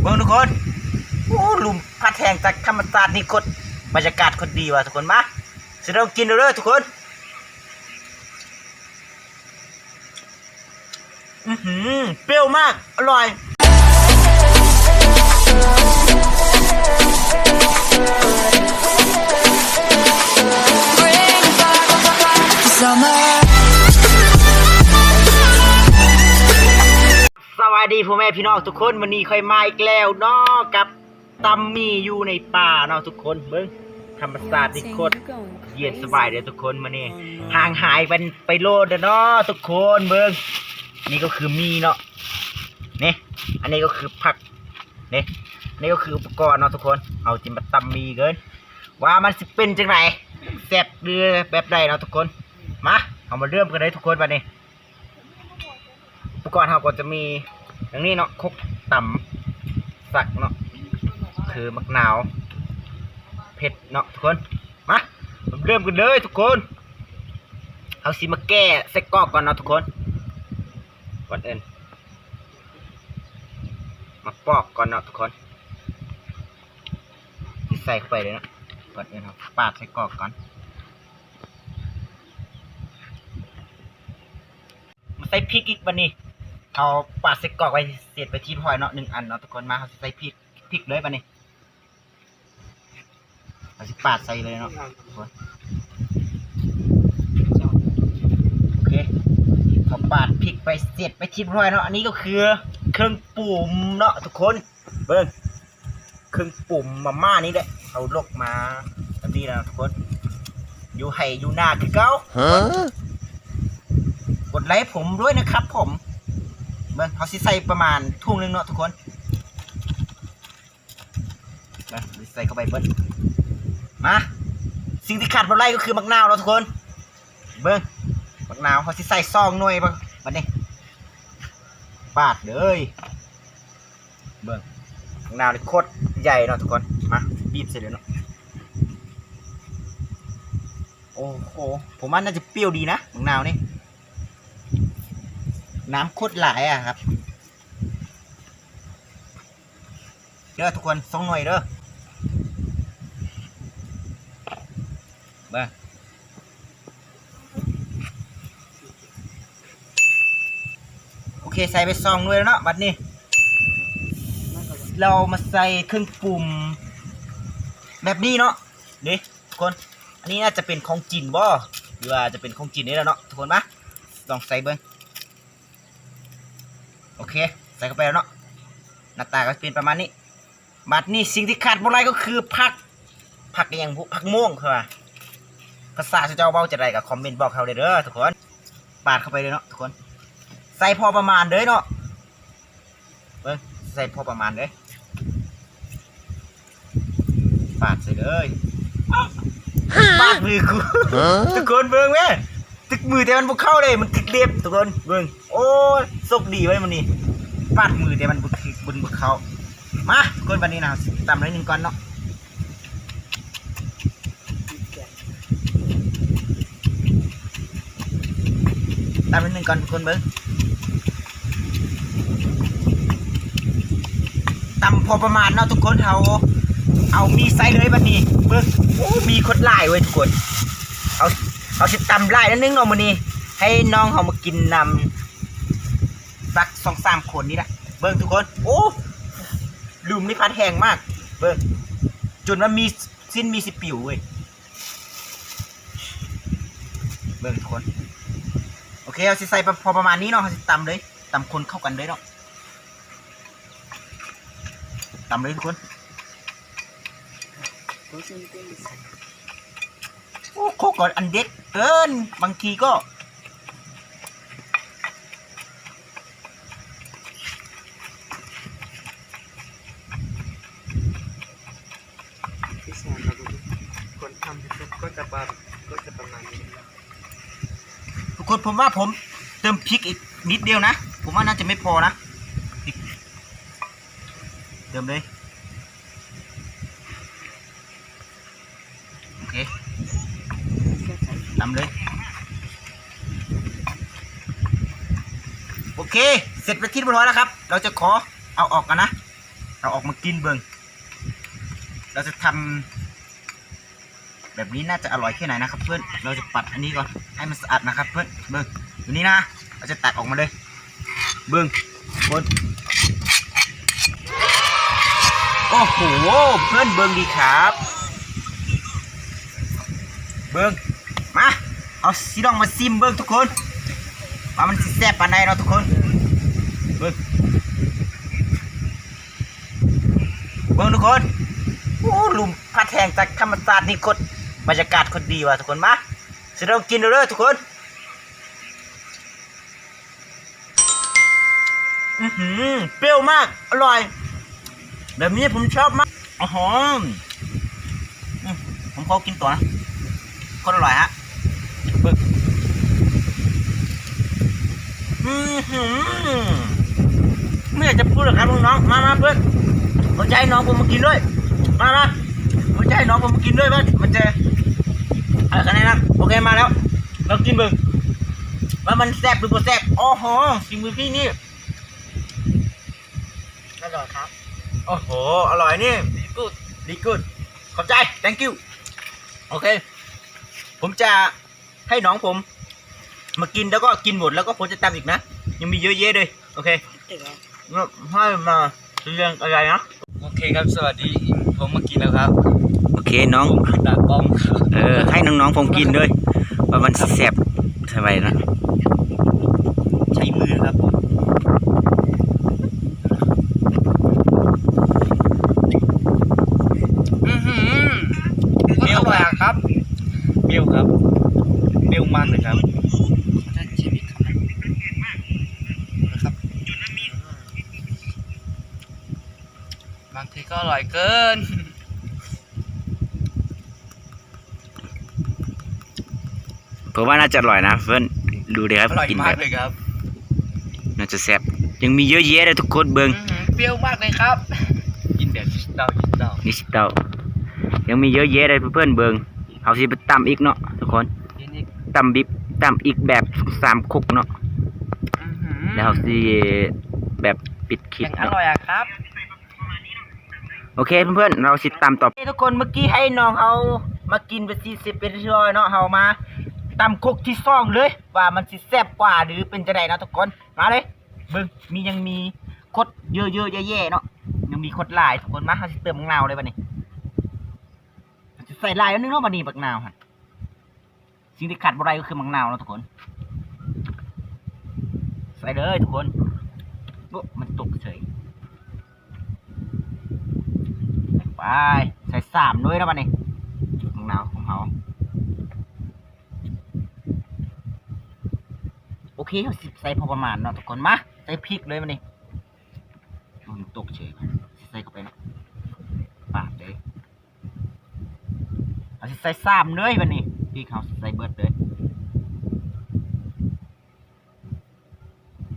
ເບິ່ງທຸກຄົນ ໂອ້ ລົມພັດແຮງຈາກທຳມະຊາດນີ້ ໂຄດ ບັນຍາກາດໂຄດດີວ່າທຸກຄົນ. ມາ ຊິລອງກິນເດີທຸກຄົນ. ອືຫື ປ່ຽວມາກ ອະລ່ອຍ. ສະບາຍດີພໍ່ແມ່ພີ່ນ້ອງທຸກຄົນ ມື້ນີ້ຂ້ອຍມາອີກແລ້ວເນາະ ກັບຕຳໝີ່ຢູ່ໃນປ່າເນາະທຸກຄົນ. ເບິ່ງ ທຳມະຊາດນີ້ໂຄດເຢັນສະບາຍເດີທຸກຄົນ. ມື້ນີ້ຫ່າງຫາຍກັນໄປໂລດເດີເນາະທຸກຄົນ. ເບິ່ງ ນີ້ກໍຄືໝີ່ເນາະ ນີ້ ອັນນີ້ກໍຄືຜັກ ນີ້ ນີ້ກໍຄືອຸປະກອນເນາະທຸກຄົນ. ເຮົາຊິມາຕຳໝີ່ເກີນ ວ່າມັນຊິເປັນຈັ່ງໃດ ແຊບຫຼືແບບໃດເນາະທຸກຄົນ. ມາ ເຮົາມາເລີ່ມກັນເລີຍທຸກຄົນ ບັດນີ້. ອຸປະກອນເຮົາກໍຈະມີຢ່າງນີ້ເນາະ ຄົກຕຳສັກເນາະ ຄືໝາກນາວເຜັດເນາະທຸກຄົນ. ມາ ເລີ່ມກັນເລີຍທຸກຄົນ. ເຮົາຊິມາແກະໄສ້ກອກກ່ອນເນາະທຸກຄົນ. ກ່ອນອື່ນມາປອກກ່ອນເນາະທຸກຄົນ ຊິໃສ່ເຂົ້າໄປເລີຍເນາະ. ກ່ອນອື່ນເຮົາປາດໄສ້ກອກກ່ອນ. ມາໃສ່ພິກອີກບັດນີ້. ເຮົາປາດໄສ້ກອກໄວ້ເສັດໄປທີ່ຮຽບຮ້ອຍເນາະ ໜຶ່ງອັນເນາະທຸກຄົນ. ມາ ເຮົາຊິໃສ່ພິກ ພິກເລີຍບັດນີ້. ເຮົາຊິປາດໃສ່ເລີຍເນາະທຸກຄົນ. ໂອເຄ ເຮົາປາດພິກໄປເສັດໄປທີ່ຮຽບຮ້ອຍເນາະ. ອັນນີ້ກໍຄືເຄື່ອງປຸງເນາະທຸກຄົນ. ເບິ່ງ ເຄື່ອງປຸງມາມ່ານີ້ແຫຼະ ເຮົາລົກມາແບບນີ້ແລ້ວທຸກຄົນ. ຢູ່ໄຮ່ຢູ່ນາຄືເກົ່າ. ກົດໄລຜົມດ້ວຍນະຄັບຜົມ. ເບິ່ງ ເຮົາຊິໃສ່ປະມານຖົງໜຶ່ງເນາະທຸກຄົນ. ມາ ໃສ່ເຂົ້າໄປເບິດ. ມາ ສິ່ງທີ່ຂາດບໍ່ໄດ້ກໍຄືໝາກນາວເນາະທຸກຄົນ. ເບິ່ງ ໝາກນາວ ເຮົາຊິໃສ່ສອງໜ່ວຍ ບັດນີ້ ປາດເລີຍ. ເບິ່ງ ໝາກນາວນີ້ໂຄດໃຫຍ່ເນາະທຸກຄົນ. ມາ ບີບໃສ່ເລີຍເນາະ. ໂອ້ໂຫ ຜົມວ່າໜ້າຈະປ່ຽວດີນະ ໝາກນາວນີ້ ນ້ຳໂຄດຫຼາຍອະຄັບ. ເດີທຸກຄົນ ສອງໜ່ວຍເດີ. ເບິ່ງ ໂອເຄ ໃສ່ໄປສອງໜ່ວຍແລ້ວເນາະ. ບັດນີ້ເຮົາມາໃສ່ເຄື່ອງປຸງແບບນີ້ເນາະ. ນີ້ທຸກຄົນ ອັນນີ້ໜ້າຈະເປັນຂອງຈີນບໍ່ ຫຼືວ່າຈະເປັນຂອງຈີນນີ້ແຫຼະເນາະທຸກຄົນ. ມາ ລອງໃສ່ເບິ່ງ. ໂອເຄ ໃສ່ເຂົ້າໄປແລ້ວເນາະ. ໜ້າຕາກໍເປັນປະມານນີ້. ບັດນີ້ສິ່ງທີ່ຂາດບໍ່ໄດ້ກໍຄືຜັກ ຜັກອີ່ຫຍັງ ຜັກມ່ວງເຂົາວ່າ. ພາສາເຈົ້າເວົ້າຈັ່ງໃດກໍຄອມເມັນບອກເຮົາໄດ້ເດີທຸກຄົນ. ປາດເຂົ້າໄປເລີຍເນາະທຸກຄົນ. ໃສ່ພໍປະມານເດີເນາະ. ເບິ່ງ ໃສ່ພໍປະມານເດີ. ປາດໃສ່ເລີຍ. ປາດມືກູ. ຮະ? ທຸກຄົນເບິ່ງແມະ ຖືກມືແຕ່ມັນບໍ່ເຂົ້າເດ້ ມັນຖືກເລັບທຸກຄົນ. ເບິ່ງ ໂອ້ຍ ໂຊກດີເວີຍມື້ນີ້ ປາດມືແຕ່ມັນບໍ່ຖືກ ມັນບໍ່ເຂົ້າ. ມາ ທຸກຄົນ ບັດນີ້ນະ ຕຳໜ້ອຍໜຶ່ງກ່ອນເນາະ. ຕຳໜ້ອຍໜຶ່ງກ່ອນທຸກຄົນເບິ່ງ. ຕຳພໍປະມານເນາະທຸກຄົນ. ເຮົາເອົາໝີ່ໃສ່ເລີຍບັດນີ້. ເບິ່ງ ໂອ້ ໝີ່ໂຄດຫຼາຍເວີຍທຸກຄົນ. ເຮົາ ເຮົາຊິຕຳຫຼາຍໜ້ອຍໜຶ່ງເນາະມື້ນີ້ ໃຫ້ນ້ອງເຮົາມາກິນນຳ ຈັກສອງສາມຄົນນີ້ລະ. ເບິ່ງທຸກຄົນ ໂອ້ ລົມນີ້ພັດແຮງມາກ. ເບິ່ງ ຈົນວ່າມີ ຊີ້ນໝີ່ຊິປິວເວີຍ. ເບິ່ງທຸກຄົນ ໂອເຄ ເຮົາຊິໃສ່ພໍປະມານນີ້ເນາະ. ເຮົາຊິຕຳເລີຍ ຕຳຄົນເຂົ້າກັນເລີຍເນາະ. ຕຳເລີຍທຸກຄົນ. ໂອ້ ໂຄກກໍອັນເດັດເກີນ ບາງທີກໍ ທີ່ສອງ ແລ້ວກໍຄົນທຳຢູທູບກໍຈະປະ ກໍຈະປະມານນີ້. ທຸກຄົນ ຜົມວ່າຜົມເຕີມພິກອີກນິດດຽວນະ ຜົມວ່າໜ້າຈະໄມ່ພໍນະ ພິກ ເຕີມເລີຍ. ໂອເຄ ຕຳເລີຍ. ໂອເຄ ເສັດເປັນທີ່ຮຽບຮ້ອຍແລ້ວຄັບ. ເຮົາຈະຂໍເອົາອອກກ່ອນນະ. ເຮົາອອກມາກິນເບິ່ງ ເຮົາຈະທຳແບບນີ້ ໜ້າຈະອະລ່ອຍແຄ່ໄຫນນະຄັບເພື່ອນ. ເຮົາຈະປັດອັນນີ້ກ່ອນໃຫ້ມັນສະອາດນະຄັບເພື່ອນ. ເບິ່ງ ຕົວນີ້ນະ ເຮົາຈະຕັກອອກມາເລີຍ. ເບິ່ງທຸກຄົນ ໂອ້ໂຫ ເພື່ອນເບິ່ງດີຄັບ ເບິ່ງ ມາ ເຮົາຊິລອງມາຊິມເບິ່ງທຸກຄົນ ວ່າມັນຊິແຊບປານໃດເນາະທຸກຄົນ. ເບິ່ງ ເບິ່ງທຸກຄົນ ໂອ້ ລົມພັດແຮງຈາກທຳມະຊາດນີ້ ໂຄດ ບັນຍາກາດໂຄດດີວ່າທຸກຄົນ. ມາ ຊິລອງກິນເດີທຸກຄົນ. ອືຫື ປ່ຽວມາກ ອະລ່ອຍ ແບບນີ້ຜົມຊອບມາກ. ອືຫື ອື ຜົມຂໍກິນຕໍ່ນະ ໂຄດອະລ່ອຍຮະ. ເບິ່ງ ອືຫື ບໍ່ຢາກຈະພູດແລ້ວຄັບນ້ອງໆ. ມາໆ ເພື່ອນ ເອົາໃຈນ້ອງຜົມມາກິນດ້ວຍ ມາໆ ເອົາໃຈນ້ອງຜົມມາກິນດ້ວຍ ວ່າມັນຈະ ເອີ ຂະແນນນະ. ໂອເຄ ມາແລ້ວ ລອງກິນເບິ່ງວ່າມັນແຊບຫຼືບໍ່ແຊບ. ໂອ້ໂຫ ສີມືພີ່ນີ້ ອະລ່ອຍຄັບ ໂອ້ໂຫ ອະລ່ອຍນີ້ good good ຂອບໃຈ thank you. ໂອເຄ ຜົມຈະໃຫ້ນ້ອງຜົມມາກິນ ແລ້ວກໍກິນໝົດ ແລ້ວກໍຜົມຈະຕຳອີກນະ ຍັງມີເຍອະແຍະເລີຍ. ໂອເຄ ໃຫ້ມາເລື່ອງອະໄລນະ. ໂອເຄຄັບ ສະຫວັດດີ ຜົມມາກິນແລ້ວຄັບ. ໂອເຄນ້ອງ ຕາກ້ອງ ເອີ ໃຫ້ນ້ອງໆຜົມກິນເລີຍ ວ່າມັນຊິແຊບສ່ຳໃດນະ. ໃຊ້ມືຄັບ ອືຫື ອະລ່ອຍຄັບ ປ່ຽວຄັບ ປ່ຽວມາກເລີຍຄັບ. ບາງທີກໍອະລ່ອຍເກີນ ເພິ່ນວ່າໜ້າຈະອະລ່ອຍນະເພິ່ນ ດູເດີຄັບ ອະລ່ອຍ ກິນແບບ ເລີຍຄັບ ໜ້າຈະແຊບ ຍັງມີເຍອະແຍະເດີທຸກຄົນ. ເບິ່ງ ອືຫື ປ່ຽວມາກເລີຍຄັບ ກິນແບບດິຈິຕອນ ດິຈິຕອນ ດິຈິຕອນ ຍັງມີເຍອະແຍະເດີເພື່ອນໆ. ເບິ່ງ ເຮົາຊິໄປຕຳອີກເນາະທຸກຄົນ ຕຳບິບ ຕຳອີກແບບສາມຄົກເນາະ. ອືຫື ແລ້ວເຮົາຊິແບບປິດຄລິບເນາະ ອະລ່ອຍອະຄັບ. ໂອເຄເພື່ອນໆ ເຮົາຊິຕຳຕໍ່. ເອີ ທຸກຄົນ ເມື່ອກີ້ໃຫ້ນ້ອງເຮົາມາກິນໄປຊິ ຊິເປັນທີ່ຮຽບຮ້ອຍເນາະ ເຮົາມາຕຳຄົກທີສອງເລີຍ ວ່າມັນຊິແຊບກວ່າ ຫຼືເປັນຈັ່ງໃດເນາະທຸກຄົນ. ມາເລີຍ ເບິ່ງ ມີ ຍັງມີຄົດເຍອະໆແຍະໆເນາະ ຍັງມີຄົດຫຼາຍທຸກຄົນ. ມາ ເຮົາຊິເຕີມບັກນາວເລີຍບັດນີ້ ເຮົາຊິໃສ່ຫຼາຍໜ້ອຍໜຶ່ງເນາະບັດນີ້ ບັກນາວຫັ້ນ. ສິ່ງທີ່ຂາດບໍ່ໄດ້ກໍຄືໝາກນາວເນາະທຸກຄົນ ໃສ່ເລີຍທຸກຄົນ. ໂອ້ ມັນຕົກເສີຍ ໃສ່ໄປ ໃສ່ສາມໜ່ວຍແລ້ວບັດນີ້ ໝາກນາວຂອງເຮົາ. ໂອເຄ ເຮົາຊິໃສ່ພໍປະມານເນາະທຸກຄົນ. ມາ ໃສ່ພິກເລີຍບັດນີ້ ມັນຕົກເສີຍ ໃສ່ເຂົ້າໄປເນາະ ປາດເລີຍ. ເຮົາຊິໃສ່ສາມເລີຍບັດນີ້ ພິກເຮົາໃສ່ເບິດເລີຍ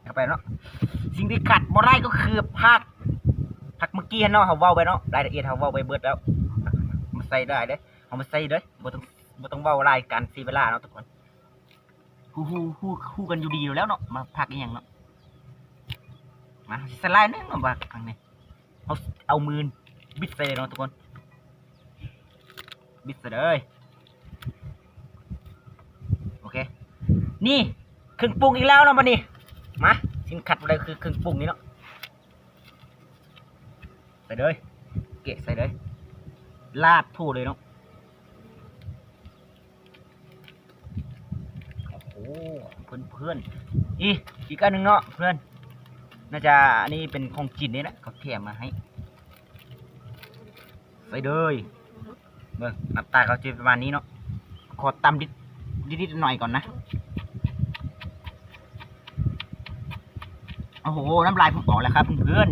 ເຂົ້າໄປເນາະ. ສິ່ງທີ່ຂາດບໍ່ໄດ້ກໍຄືຜັກ ຜັກເມື່ອກີ້ຫັ້ນເນາະ ເຮົາເວົ້າໄປເນາະ ລາຍລະອຽດເຮົາເວົ້າໄປເບິດແລ້ວ. ເອົາມາໃສ່ໄດ້ເດ້ ເອົາມາໃສ່ເລີຍ ບໍ່ຕ້ອງ ບໍ່ຕ້ອງເວົ້າຫຼາຍ ການເສຍເວລາເນາະທຸກຄົນ. ຮູ້ ຮູ້ ຮູ້ ຮູ້ກັນຢູ່ດີຢູ່ແລ້ວເນາະ ໝາກຜັກອີ່ຫຍັງເນາະ. ມາ ໃສ່ຫຼາຍໜຶ່ງເນາະ ບັກອັນນີ້ ເຮົາເອົາມືບິດໃສ່ເລີຍເນາະທຸກຄົນ ບິດໃສ່ເລີຍ. ໂອເຄ ນີ້ເຄື່ອງປຸງອີກແລ້ວເນາະບັດນີ້. ມາ ສິ່ງຂາດບໍ່ໄດ້ຄືເຄື່ອງປຸງນີ້ເນາະ ໃສ່ເລີຍ ເກະໃສ່ເລີຍ ລາດໂຖເລີຍເນາະ. ໂອ້ໂຫ ເພື່ອນໆ ອີກ ອີກອັນໜຶ່ງເນາະເພື່ອນ ໜ້າຈະ ອັນນີ້ເປັນຂອງກິນນີ້ແຫຼະ ເຂົາແຖມມາໃຫ້. ໃສ່ເລີຍ ເບິ່ງ ໜ້າຕາເຂົາຈະປະມານນີ້ເນາະ. ຂໍຕຳນິດ ນິດໆໜ້ອຍໆກ່ອນນະ. ໂອ້ໂຫ ນ້ຳລາຍຜົມອອກແລ້ວຄັບເພື່ອນ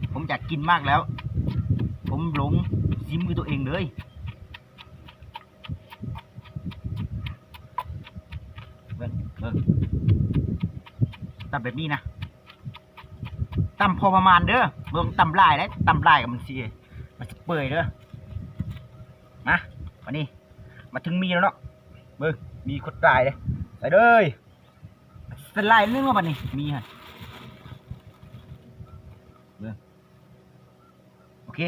ໆ ຜົມຢາກກິນມາກແລ້ວ ຜົມຫຼົງສີມືຕົວເອງເລີຍ. ເບິ່ງ ເບິ່ງ ຕຳແບບນີ້ນະ ຕຳພໍປະມານເດີ ບໍ່ຕ້ອງຕຳຫຼາຍເດ້ ຕຳຫຼາຍກໍມັນຊິ ມັນຊິເປື່ອຍເດີ. ມາ ບັດນີ້ມາເຖິງໝີ່ແລ້ວເນາະ ເບິ່ງ ໝີ່ຄົດຫຼາຍເດ້ ໃສ່ເລີຍ ໃສ່ຫຼາຍໜຶ່ງເນາະ ບັດນີ້ໝີ່ຫັ້ນ ເບິ່ງ. ເຄ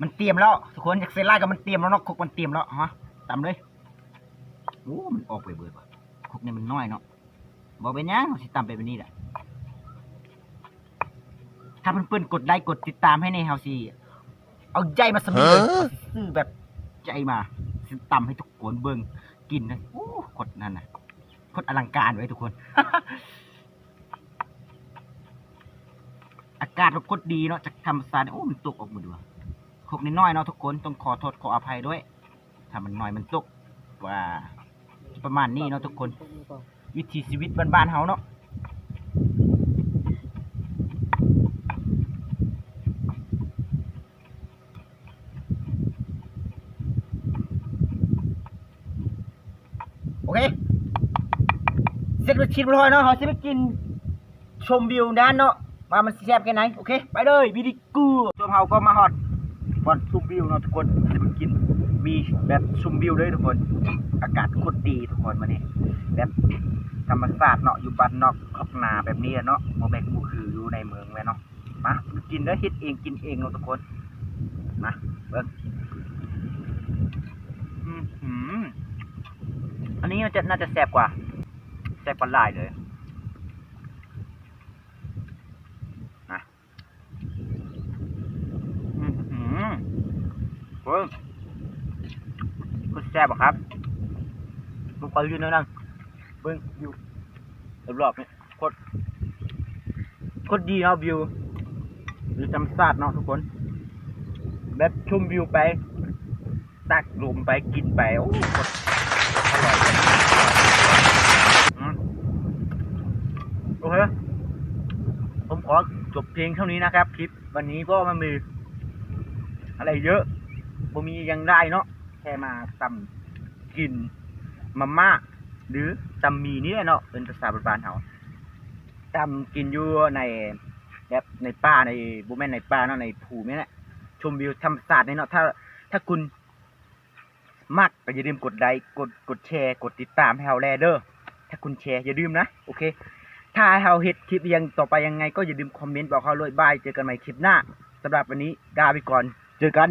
ມັນຕຽມແລ້ວທຸກຄົນ ຢາກໃສ່ຫຼາຍກໍມັນຕຽມແລ້ວເນາະ ຄົກມັນຕຽມແລ້ວ ຮະ ຕຳເລີຍ. ໂອ້ ມັນອອກໄປເບີດວ່າ ຄົກນີ້ມັນນ້ອຍເນາະ ບໍ່ເປັນຫຍັງ ເຮົາຊິຕຳໄປແບບນີ້ແຫຼະ. ຖ້າເພິ່ນໆກົດໄລກົດຕິດຕາມໃຫ້ແດ່ ເຮົາຊິເອົາໃຫຍ່ມາຊຳນີ້ເລີຍ ເຮົາຊິຊື້ແບບໃຫຍ່ມາ ຊິຕຳໃຫ້ທຸກຄົນເບິ່ງກິນນະ. ໂອ້ ຄົດນັ້ນນະ ຄົດອະລັງການເວີຍທຸກຄົນ. ອາກາດກໍຄົດດີເນາະ ຈາກທຳມະຊາດນີ້ ໂອ້ ມັນຕົກອອກໝົດວ່າ ຄົກນ້ອຍໆເນາະທຸກຄົນ ຕ້ອງຂໍໂທດຂໍອະໄພດ້ວຍ ຖ້າມັນນ້ອຍມັນຕົກ ວ່າປະມານນີ້ເນາະທຸກຄົນ ວິຖີຊີວິດບ້ານໆເຮົາເນາະ. ໂອເຄ ເສັດເປັນທີ່ຮຽບຮ້ອຍເນາະ ເຮົາຊິໄປກິນ ຊົມວິວດ້ານເນາະ ວ່າມັນຊິແຊບແຄ່ໃດ. ໂອເຄ ໄປເລີຍ ວິດີກູ. ໂຈມເຮົາກໍມາຮອດບ່ອນຊົມວິວເນາະທຸກຄົນ ຊິໄປກິນ ມີແບບຊົມວິວເລີຍທຸກຄົນ ອາກາດໂຄດດີທຸກຄົນ ມື້ນີ້ແບບທຳມະຊາດເນາະ ຢູ່ບ້ານນອກຄອກນາແບບນີ້ເນາະ ບໍ່ແມ່ນ ບໍ່ຄືຢູ່ໃນເມືອງແມ່ນເນາະ. ມາກິນເດີ ເຮັດເອງກິນເອງເນາະທຸກຄົນ ມາເບິ່ງ. ອືຫື ອັນນີ້ມັນຈະ ໜ້າຈະແຊບກວ່າ ແຊບກວ່າຫຼາຍເລີຍ ນະ. ອືຫື ເບິ່ງ ຄືແຊບບໍ່ຄັບ ມັນກໍຢູ່ແນວນັ້ນ ເບິ່ງຢູ່ລອບໆນີ້ ໂຄດ ໂຄດດີເນາະ ວິວ ວິວທຳມະຊາດເນາະທຸກຄົນ ແບບຊົມວິວໄປ ຕາກລົມໄປ ກິນໄປ ໂອ້ ໂຄດອະລ່ອຍ. ອືມ ໂອເຄ ຜົມຂໍຈົບພຽງເທົ່ານີ້ນະຄັບ ຄລິບວັນນີ້ ເພາະວ່າມັນມີອະໄລເຍອະ ບໍ່ມີຫຍັງຫຼາຍເນາະ ແຄ່ມາຕຳກິນມາມ່າ ຫຼື ຕຳໝີ່ນີ້ແຫຼະເນາະ ເອີ້ນພາສາບ້ານໆເຮົາ ຕຳກິນຢູ່ໃນ ແບບໃນປ່າ ໃນ ບໍ່ແມ່ນໃນປ່າເນາະ ໃນພູນີ້ແຫຼະ ຊົມວິວທຳມະຊາດນີ້ເນາະ. ຖ້າ ຖ້າຄຸນມັກກໍຢ່າລືມກົດໄລ ກົດ ກົດແຊ ກົດຕິດຕາມໃຫ້ເຮົາແດ່ເດີ ຖ້າຄຸນແຊຢ່າລືມນະ. ໂອເຄ ຖ້າໃຫ້ເຮົາເຮັດຄລິບຫຍັງຕໍ່ໄປຍັງໄງ ກໍຢ່າລືມຄອມເມັນບອກເຮົາໂລດ. ບາຍ ເຈີກັນໃໝ່ຄລິບໜ້າ ສຳລັບວັນນີ້ລາໄປກ່ອນ ເຈີກັນ.